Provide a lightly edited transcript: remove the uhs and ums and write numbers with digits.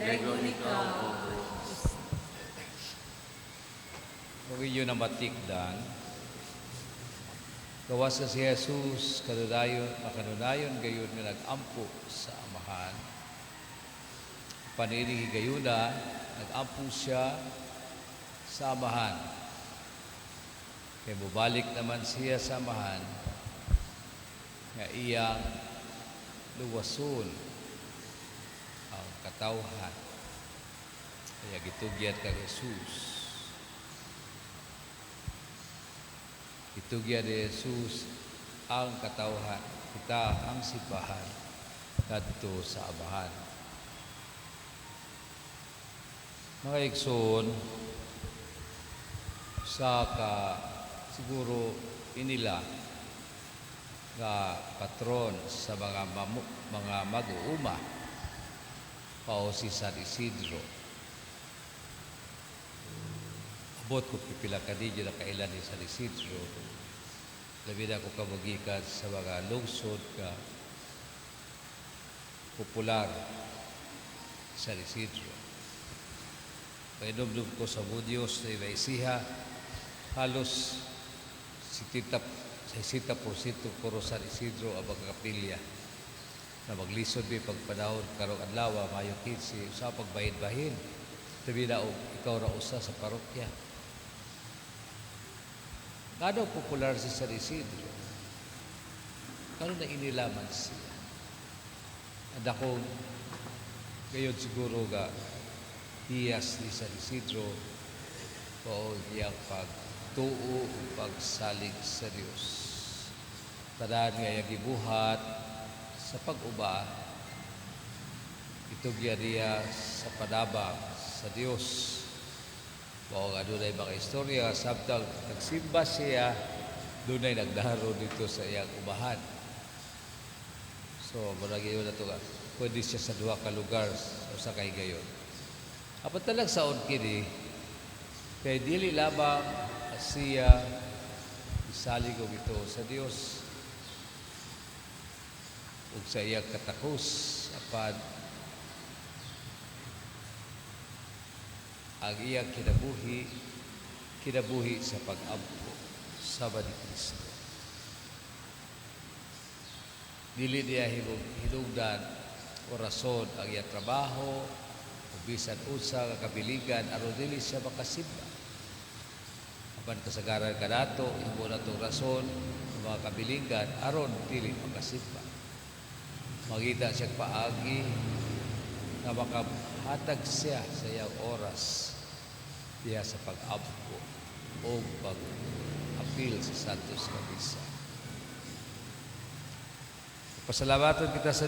Lego ikaw, O krus. Kung inyo na matikdan, gawas na si Jesus, kanunayon, makanunayon gayon nga nag-ampo sa Amahan. Panining higayuna, nag-ampo siya sa Amahan. Kay mubalik naman siya sa Amahan nga iyang luwason ang katawhan. Kaya gitugyan kang Jesus. Gitugyan ni Jesus ang katawhan, kita ang simbahan kadto sa Amahan. Mga igsoon, sa ka siguro inila nga patron sa mga mag-uuma pao si San Isidro. Abot ko pipila ka didyo na kailan ni San Isidro. Labi na ko kamugikan sa mga lungsod ka popular San Isidro. Painumdum ko sa Diyos na Ibaisiha, halos 70, 60% puro San Isidro ang mga kapilya na maglisod mi pagpanahon karong adlaw, Mayo 15, sa pagbahin-bahin. Tabi na og ikaw ra usa sa parokya. Ngano popular si San Isidro? Kano na inilaman siya? At ako, gayon siguro ga hiyas ni San Isidro o iyang pagtuo o pagsalig sa Dios. Tanan nga iyang gibuhat sa pag-uba, itugyan niya sa panabang sa Dios. Mao nga dunay mga istorya samtang nagsimba siya, dunay nagdaro dito sa iyang ubahan. So, murag yun na to nga, pwede siya sa duha ka lugar sa usa ka higayon. Apan talag saon kini, kay dili lamang siya isalig og ito sa Dios ug sa iyang katakos, apan ang iyang kinabuhi, kinabuhi sa pag-ampo sama ni Kristo. Dili niya hinungdan o rason ang iyang trabaho o bisan unsa nga kabiligan aron dili siya makasimba. Apan kasagaran kanato, imo na tong rason ang mga kabilingan aron dili makasimba. Mangita siya paagi nga makahatag siya sa iyang oras diha sa pag-ampo o pag-apil sa Santos nga Misa. Pasalamatan kita sa